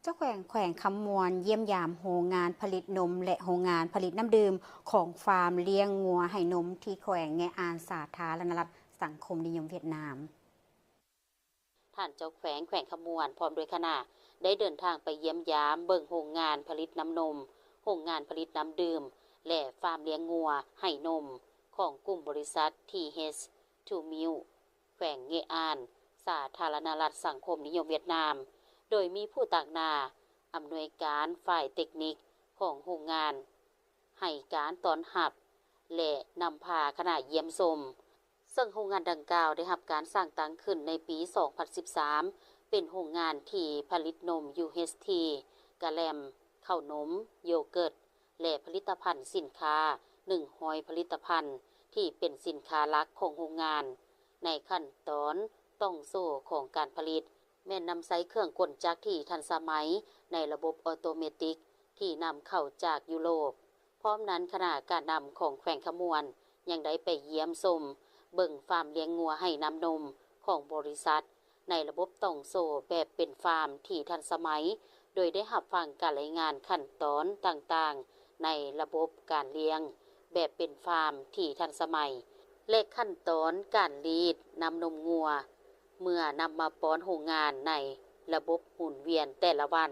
ເຈົ້າແຂວງແຂວງຄຳມ່ວນຢ້ຽມຢາມໂຮງງານຜະລິດນົມ ແລະ ໂຮງງານຜະລິດນ້ຳດື່ມຂອງຟາມລ້ຽງງົວໃຫ້ນົມທີ່ແຂວງແງະອານ ສາທາລະນະລັດສັງຄົມນິຍົມຫວຽດນາມ. ທ່ານເຈົ້າແຂວງແຂວງຄຳມ່ວນ ພ້ອມດ້ວຍຄະນະ ໄດ້ເດີນທາງໄປຢ້ຽມຢາມເບິ່ງໂຮງງານຜະລິດນ້ຳນົມ, ໂຮງງານຜະລິດນ້ຳດື່ມ ແລະ ຟາມລ້ຽງງົວໃຫ້ນົມຂອງກຸ່ມບໍລິສັດ ທີເອັດ ທູມິວ ແຂວງເງະອານ ສາທາລະນະລັດສັງຄົມນິຍົມຫວຽດນາມ, ໂດຍມີຜູ້ຕາງໜ້າ ອຳນວຍການຝ່າຍເຕັກນິກຂອງໂຮງງານ ໃຫ້ການຕ້ອນຮັບ ແລະ ນຳພາຄະນະຢ້ຽມຊົມ, ເຊິ່ງໂຮງງານດັ່ງກ່າວໄດ້ຮັບການສ້າງຕັ້ງຂຶ້ນໃນປີສອງພັນສິບສາມ ເປັນໂຮງງານທີ່ຜະລິດນົມ ຢູເອັດທີ ກະແລັມ, ເຂົ້າໜົມ, ໂຢເກີດ ແລະ ຜະລິດຕະພັນສິນຄ້າ ໜຶ່ງຮ້ອຍຜະລິດຕະພັນ ທີ່ເປັນສິນຄ້າຫຼັກຂອງໂຮງງານ. ໃນຂັ້ນຕອນຕ່ອງໂສ້ຂອງການຜະລິດ ແມ່ນນຳໃຊ້ເຄື່ອງກົນຈັກທີ່ທັນສະໄໝໃນລະບົບອອໂຕເມຕິກທີ່ນຳເຂົ້າຈາກຢູໂຣບ. ພ້ອມນັ້ນ, ຄະນະການນຳຂອງແຂວງຄຳມ່ວນຍັງໄດ້ໄປຢ້ຽມຊົມເບິ່ງຟາມລ້ຽງງົວໃຫ້ນ້ຳນົມຂອງບໍລິສັດ ໃນລະບົບຕ່ອງໂສ້ແບບເປັນຟາມທີ່ທັນສະໄໝ, ໂດຍໄດ້ຮັບຟັງການລາຍງານຂັ້ນຕອນຕ່າງໆໃນລະບົບການລ້ຽງແບບເປັນຟາມທີ່ທັນສະໄໝ ແລະ ຂັ້ນຕອນການລີດນ້ຳນົມງົວ ເມື່ອນຳມາປ້ອນໂຮງງານໃນລະບົບໝູນວຽນແຕ່ລະວັນ.